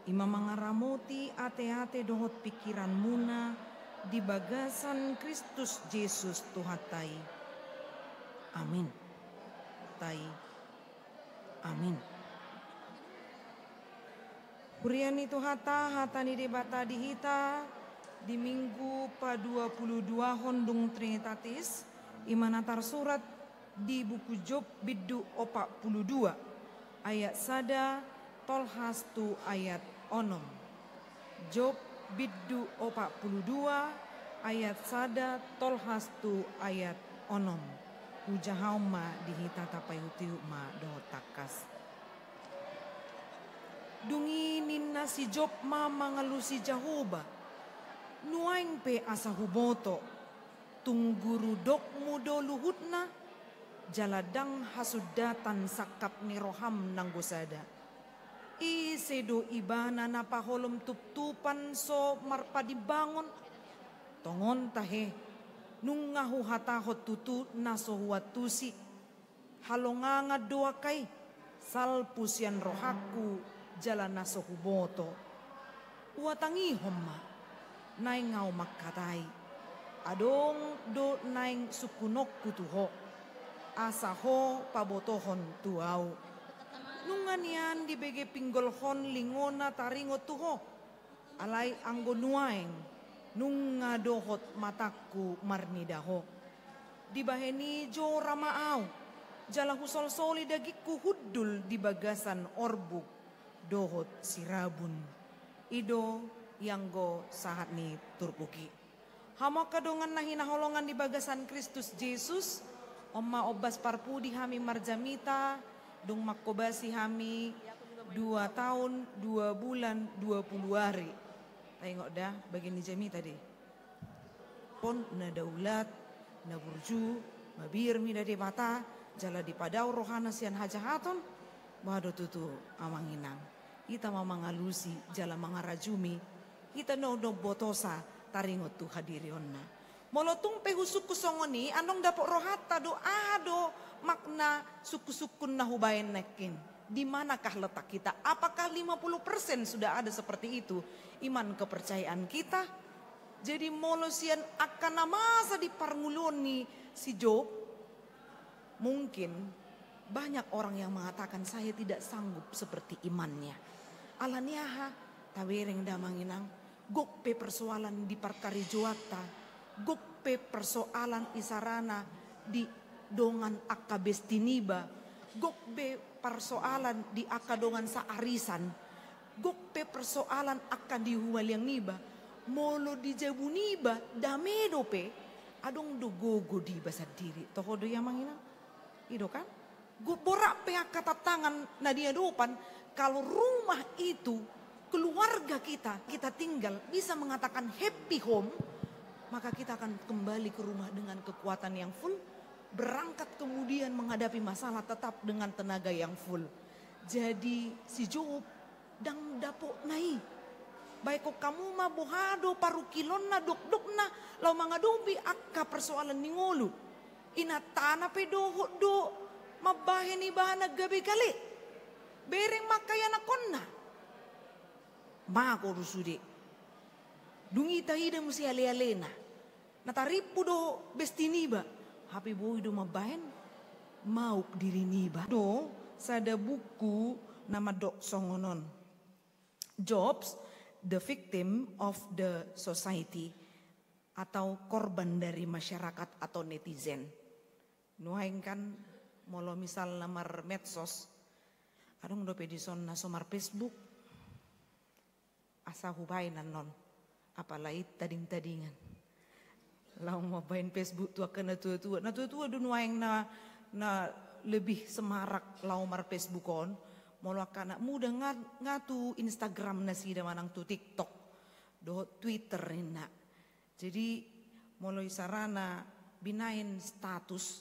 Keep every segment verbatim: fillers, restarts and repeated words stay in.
I ma mangaramoti ateate dohot pingkiranmuna di bagasan Kristus Jesus Tuhanta i. Amin. Tai. Amin. Huria ni Tuhanta, hata ni Debata di hita di Minggu paduapuluduahon dung Trinitatis, i ma na tarsurat di buku Job bindu opat pulu dua, ayat sada tolhas tu ayat onom. Job bindu opat pulu dua, ayat sada tolhas tu ayat onom. Hujahaon ma di hita, tapaihutihut ma dohot tangkas. Dung i ninna si Job ma mangalusi Jahowa: Nuaeng pe asa huboto, tung guru dokmu do luhutna, jala ndang hasundatan sangkap ni roham nanggo sada. Ise do ibana na paholom tuptupan so marpadimbangon? Tongon tahe, nunga huhatahon tutu na so huantusi. Halongangan do angka i, salpu sian rohangku jala na so huboto. Huhatangihon ma, naeng ahu mangkatai, adong do naeng sungkunonku tu ho, asa ho pabotohon tu ahu. Nunga nian dibege pinggolhon lingona taringot tu ho. Alai anggo nuaeng, nunga dohot matangku marnida ho. Dibahen i jora ma ahu, jala husolsoli dagingku hundul di bagasan orbuk dohot sirabun. I do ianggo sahat ni turpuk i. Hamu angka dongan na hinaholongan di bagasan Kristus Jesus, on ma ombas parpudi hami marjamita, dung mangkobasi hami dua taon, dua bulan, dua pulu ari. Taingot da, bagian ni jamita do i. Pon na daulat, na burju, mabiar mida Debata, jala dipadao rohana sian hajahaton, boha do tutu, amang inang. Hita ma mangalusi, jala mangarajumi, hita na unang botosa taringot tu hadirionna. Molo tung pe husungkun songon i, andong dapot rohanta do, aha do makna sungkunsungkun na hubaen nangkin? Di manakah letak kita? Apakah lima puluh persen sudah ada seperti itu iman kepercayaan kita? Jadi molo sian angka na masa di parngoluon ni si Job, mungkin banyak orang yang mengatakan, "Saya tidak sanggup seperti imannya." Alani aha? Tabereng da, amang inang, gok pe persoalan di parkarejoanta, gok pe persoalan isarana di dongan angka besti niba, gok pe persoalan di angka dongan saarisan, gok pe persoalan angka di humaliang niba, molo di jabu niba dame dope, adong do gogo di iba sandiri. Toho do i, amang inang? I do kan? Gok borat pe angka tantangan na di adopan, kalau rumah itu, keluarga kita, kita tinggal bisa mengatakan happy home, maka kita akan kembali ke rumah dengan kekuatan yang full, berangkat kemudian menghadapi masalah tetap dengan tenaga yang full. Jadi si Job ndang dapotna i. Baen hamu ma boha do parungkilonna, dokdokna laho mangadopi angka persoalan ni ngolu. Inantana pe dohot do mambahen ibana gabe gale. Bereng ma angka ianakhonna. Mago do sude. Dung i taida muse alealena. Na tarimpu do besti niba, hape boi do mambahen mauk diri niba. Do sada buku na mandok songon on. Jobs, the victim of the society, atau korban dari masyarakat atau netizen. Nuaeng kan, molo misalna marmedsos, adong dope dison na so marFacebook. Asa hubaen annon, apalai tadingtadingan. Laho mambaen Facebook tu angka natuatua. Natuatua do nuaeng na, na lebih semarak laho marFacebook on. Molo angka anak muda nga, nga tu Instagram nasida manang tu TikTok dohot Twitter ninna. Jadi molo isarana binaen status,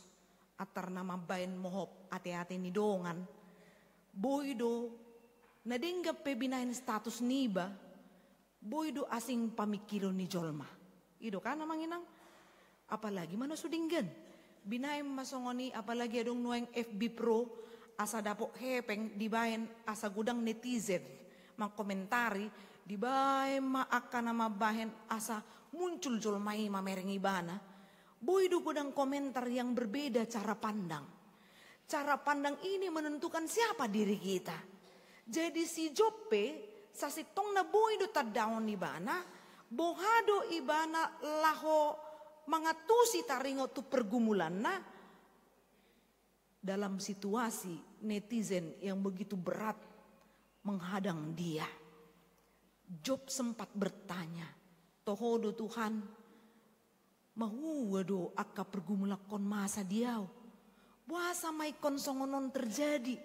antar na mambaen mohop ateate ni dongan, boi do na denggan pe binaen status niba, boi do asing pamingkiron ni jolma. I do kan, amang inang? Apalagi ma na so denggan. Binaen ma songon i, apalagi adong nuaeng FB Pro, asa dapot hepeng dibaen asa godang netizen mangkomentari, dibaen ma angka na mambahen asa muncul jolma i mamereng ibana. Boi do godang komentar yang berbeda cara pandang. Cara pandang ini menentukan siapa diri kita. Jadi si Job pe sasintongna boi do tandaon ibana, boha do ibana laho mangantusi taringot tu pergumulanna dalam situasi netizen yang begitu berat menghadang dia. Job sempat bertanya, toho do Tuhan, mahua do angka pergumulankon masa di ahu? Boasa ma ingkon songon on terjadi?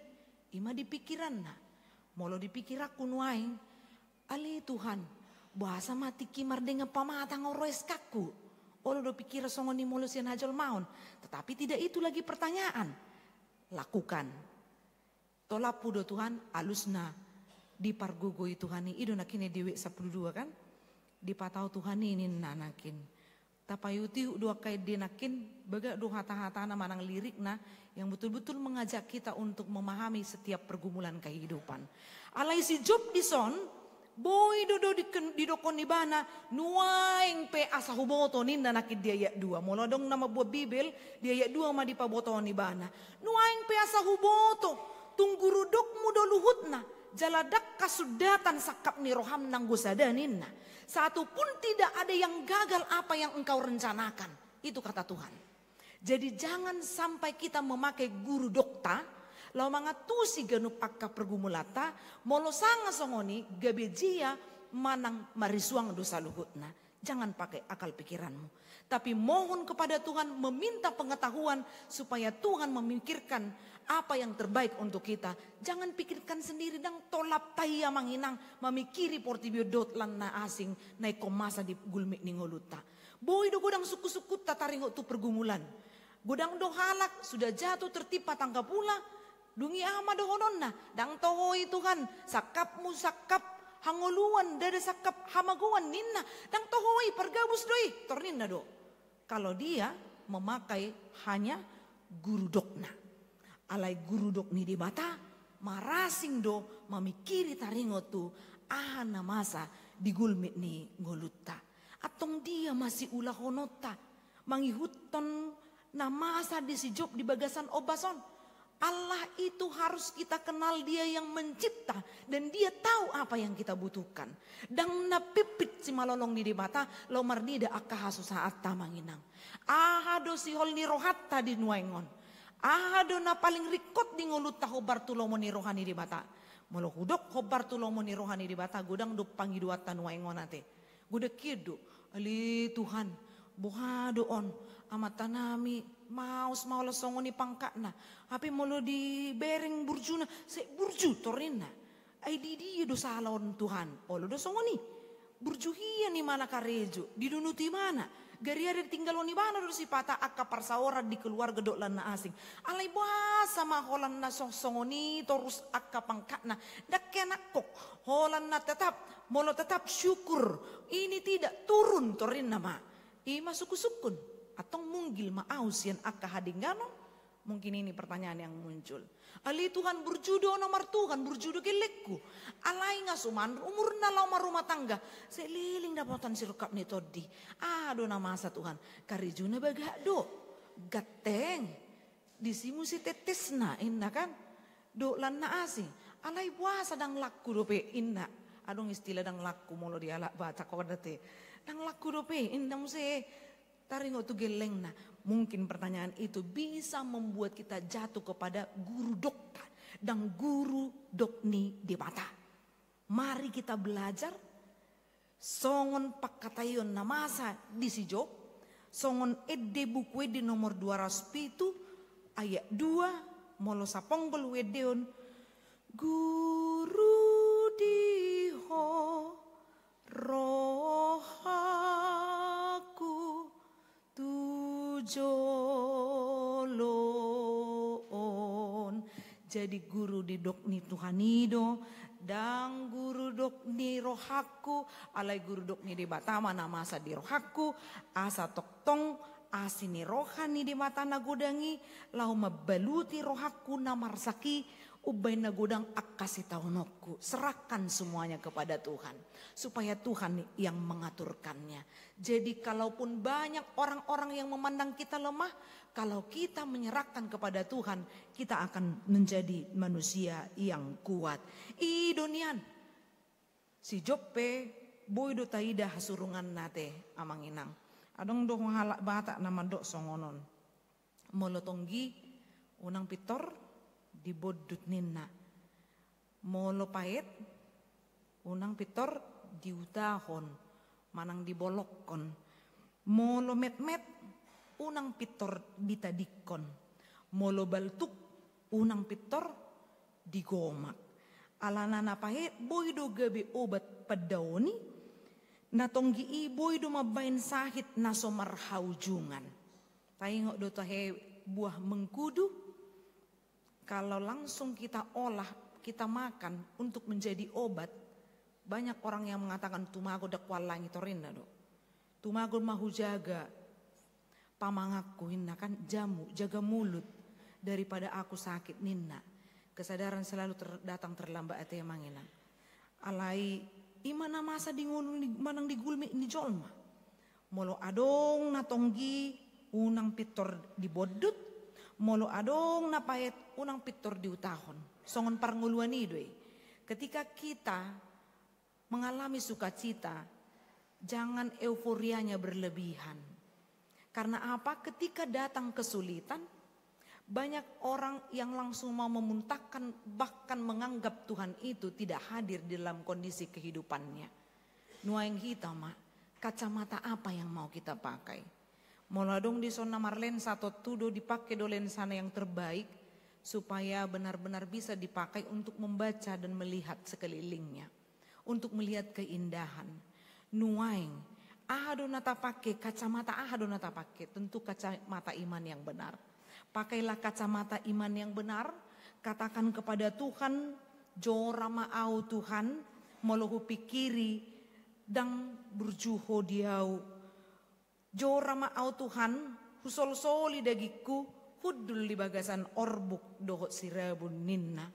Ima di pikiranna. Molo di pikiranku nuaeng, ale Tuhan, boasa ma tingki mardenggan pamatang on ro eskangku? Olo do pikiran songon i molo sian hajolmaon. Tetapi tidak itu lagi pertanyaan. Lakukan. Tolaphu do Tuhan, alusna dipargogoi Tuhan i. I do nangkin ende sampulu dua kan? Dipatau Tuhan i ninna nangkin. Tapaihutihut do angka ende nangkin, bagak do hatahatana manang lirikna yang betul-betul mengajak kita untuk memahami setiap pergumulan kehidupan. Alai si Job dison, boi do, do diken-, didokon ibana, nuaeng pe asa huboto ninna nangkin di ayat dua. Molo adong na mamboan Bibel, di ayat dua ma dipabotohon ibana. Nuaeng pe asa huboto, tung gurudokmu do luhutna, jala ndang hasundatan sangkap ni roham nanggo sada ninna. Satu pun tidak ada yang gagal apa yang engkau rencanakan. Itu kata Tuhan. Jadi jangan sampai kita memakai gurudokta laho mangantusi ganup angka pergumulanta, molo sanga songon i gabe jea manang marisuang do saluhutna. Jangan pakai akal pikiranmu. Tapi mohon kepada Tuhan, meminta pengetahuan supaya Tuhan memikirkan apa yang terbaik untuk kita. Jangan pikirkan sendiri, ndang tolap ta ia amang inang mamikiri portibi on dohot lan na asing na ingkon masa di gulmit ni ngolunta. Boi do godang sungkunsungkunta taringot tu pergumulan. Godang do halak sudah jatuh tertimpa tangga pula, dung i aha ma dohononna? Ndang toho i Tuhan, sangkapmu sangkap hangoluan, ndada sangkap hamagoan ninna. Ndang toho i, pargabus do i, tor ninna do. Kalau dia memakai hanya gurudokna. Alai gurudok ni Debata marasing do mamikiri taringot tu aha na masa di gulmit ni ngolunta. Antong dia ma siulahononta mangihuthon na masa di si Job di bagasan ombas on. Allah itu harus kita kenal, Dia yang mencipta dan Dia tahu apa yang kita butuhkan. Ndang na pipit simalolong ni Debata laho marnida angka hasusahanta amang inang. Aha do sihol ni rohanta di nuaeng on? Aha do na paling ringkot di ngolunta hombar tu lomo ni roha ni Debata? Molo hudok hombar tu lomo ni roha ni Debata, godang do pangidoanta nuaeng on ate. Godang hian do, ale Tuhan, boha do on, amantanami maos ma holan songon i pangkatna. Hape molo dibereng burjuna, sai burju tor ninna. Ai di dia do sala on Tuhan? Olo do songon i. Burju hian imana karejo, didonuti imana. Gariada ditinggalhon ibana do sipata angka parsaoran di keluarga dohot lan na asing. Alai boasa ma holan na so-, songon i torus angka pangkatna? Ndang henang hok, holan na tetap, molo tetap syukur. Ini tidak, turun tor ninna ma. Ima sungkunsungkun. Antong munggil ma ahu sian angka hadengganon? Mungkin ini pertanyaan yang muncul. Ale Tuhan, burju do na martuhan, burju do gellengku. Alai nga suman umurna laho marrumah tangga, sai leleng dapotan sirungkap ni tondi. Aha do na masa Tuhan? Karejona bagak do, ganteng, disi muse tettesna inna kan, dohot lan na asing. Alai boasa ndang laku dope inna. Adong istilah ndang laku molo di halak Batak on ate. Ndang laku dope inna muse. Taringot tu gellengna. Mungkin pertanyaan itu bisa membuat kita jatuh kepada gurudokta dan gurudok ni Debata. Mari kita belajar songon pangkataion na masa di si Job, songon ende Buku Ende nomor dua ratus pitu ayat dua, molo saponggol huendehon, Guru di Ho rohangku tu jolo on. Jadi gurudok ni Tuhan i do, ndang gurudok ni rohangku, alai gurudok ni Debata ma na masa di rohangku, asa tongtong asi ni roha ni Debata na godang i laho mambaluti rohangku na marsak i, Umbaen na godang angka sitaononku, serahkan semuanya kepada Tuhan, supaya Tuhan yang mengaturkannya. Jadi, kalaupun banyak orang-orang yang memandang kita lemah, kalau kita menyerahkan kepada Tuhan, kita akan menjadi manusia yang kuat. I do nian. Si Job pe boi do taida hasurunganna ate, amang inang. Adong do halak Batak na mandok songon on. Molo tonggi, unang pintor dibondut ninna. Molo paet, unang pintor diutahon, manang dibolongkon. Molo metmet, unang pintor ditadingkon. Molo baltuk, unang pintor digomak. Alana na paet boi do gabe obat pandaon i, na tonggi i boi do mambaen sahit na so marhaujungan. Taingot do tahe buah mengkudu, kalau langsung kita olah, kita makan untuk menjadi obat, banyak orang yang mengatakan, "Tumagon ndang huallangi torinna do. Tumagon ma hujaga pamanganku," ninna kan, jamu, jaga mulut daripada aku sakit ninna. Kesadaran selalu ter-, datang terlambat ate, amang inang. Alai i ma na masa di ngolu ni, manang di gulmit ni jolma. Molo adong na tonggi, unang pintor dibondut. Molo adong na paet, unang pintor diutahon. Songon parngoluan i do i. Ketika kita mengalami sukacita, jangan euforianya berlebihan. Karena apa? Ketika datang kesulitan, banyak orang yang langsung mau memuntahkan, bahkan menganggap Tuhan itu tidak hadir di dalam kondisi kehidupannya. Nuaeng hita ma, kacamata apa yang mau kita pakai? Molo adong dison na marlensa, tontu do dipake do lensana yang terbaik, supaya benar-benar bisa dipakai untuk membaca dan melihat sekelilingnya, untuk melihat keindahan. Nuaeng, aha do na tapake, kacamata aha do na tapake? Tentu kacamata iman yang benar. Pakailah kacamata iman yang benar, katakan kepada Tuhan, "Jora ma au Tuhan, molo hupikiri ndang burju Ho di au. Jora ma au Tuhan, husolsoli dagingku, hundul di bagasan orbuk dohot sirabun," ninna.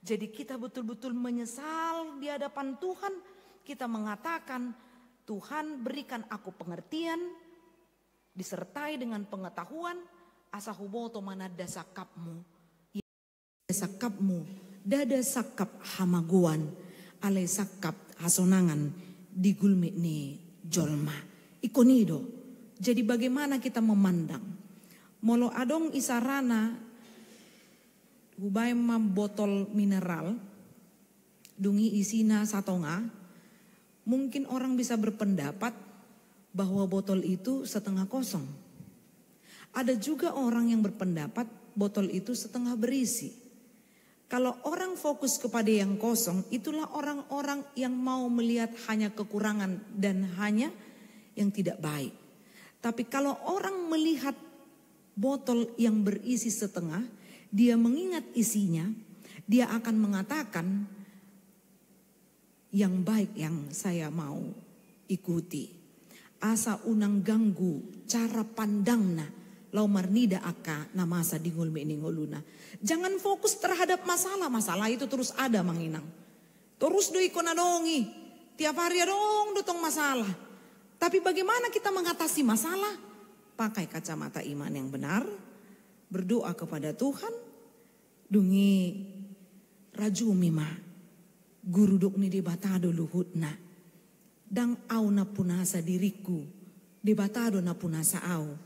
Jadi kita betul-betul menyesal di hadapan Tuhan, kita mengatakan, "Tuhan, berikan aku pengertian, disertai dengan pengetahuan, asa huboto mananda sangkapmu." Sangkapmu, ndada sangkap hamagoan, alai sangkap hasonangan di gulmit ni jolma. Ingkon i do. Jadi bagaimana kita memandang? Molo adong isarana, hubaen ma botol mineral, dung i isina satonga, mungkin orang bisa berpendapat bahwa botol itu setengah kosong. Ada juga orang yang berpendapat botol itu setengah berisi. Kalau orang fokus kepada yang kosong, itulah orang-orang yang mau melihat hanya kekurangan dan hanya yang tidak baik. Tapi kalau orang melihat botol yang berisi setengah, dia mengingat isinya, dia akan mengatakan, "Yang baik yang saya mau ikuti." Asa unang ganggu cara pandangna laho marnida angka na masa di gulmit ni ngoluna. Jangan fokus terhadap masalah. Masalah itu terus ada, amang inang. Torus do ingkon adong i. Tiap hari adong do tong masalah. Tapi bagaimana kita mengatasi masalah? Pakai kacamata iman yang benar, berdoa kepada Tuhan, dung i rajumi ma. Guru, dok ni Debata do luhutna. Ndang au nampunasa diringku, Debata do nampunasa au,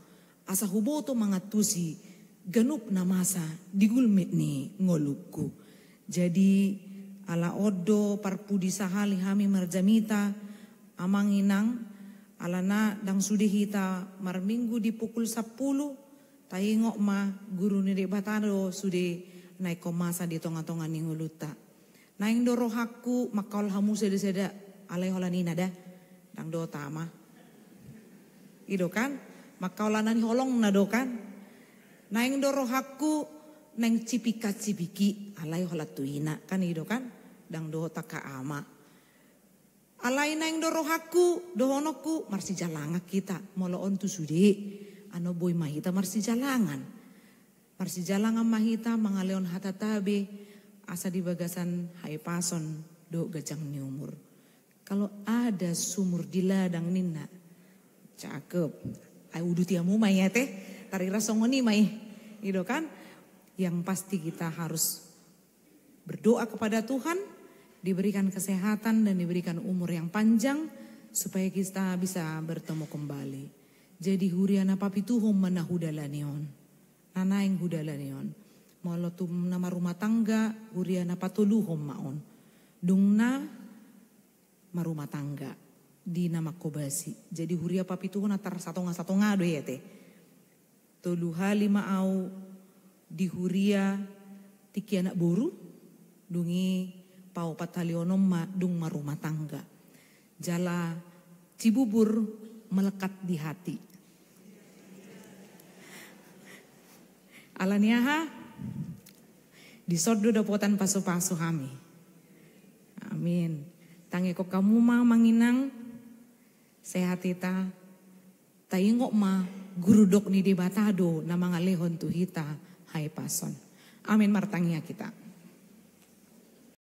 asa huboto mangantusi ganup na masa di gulmit ni ngolungku. Jadi, ala on do parpudi sahali hami marjamita, amang inang, alana ndang sude hita marminggu di pukul sampulu, taingot ma, guru ni Debata do sude na ingkon masa di tonga-tonga ni ngolunta. Naeng do rohangku mangkaol hamu sada-sada, alai holan ina da, ndang dohot ama. I do kan? Mangkaol anak ni holongna do kan? Naeng do rohangku naeng cipika-cipiki, alai holan tu ina, kan i do kan? Ndang dohot angka ama. Alai naeng do rohangku, dohononku, marsijalangan hita, molo on tu sude, ano boi ma hita marsijalangan. Marsijalangan ma hita mangalehon hata tabe, Asa di bagasan hahipason dohot ganjang ni umur. Kalau ada sumur di ladang ninna. Cakep. Ai uduti hamu ma i ate. Tarira songon i ma i. Ido kan? Yang pasti kita harus berdoa kepada Tuhan, diberikan kesehatan dan diberikan umur yang panjang supaya kita bisa bertemu kembali. Jadi huria na papituhon ma na hudalani on. Na naeng hudalani on. Molo tu na marumah tangga, huria na patoluhon ma on. Dung na marumah tangga di na mangkobasi. Jadi huria papituhon antar satonga-satonga do i ate. Tolu hali ma au di huria tingki anak boru, dung i paopat hali onom ma dung marumah tangga. Jala Cibubur melekat di hati. Alani aha? Dison do dapotan pasu-pasu hami. Amin. Tangihon hamu ma amang inang, sehat hita, taingot ma guru dok ni Debata do na mangalehon tu hita hahipason. Amin, martangiang hita.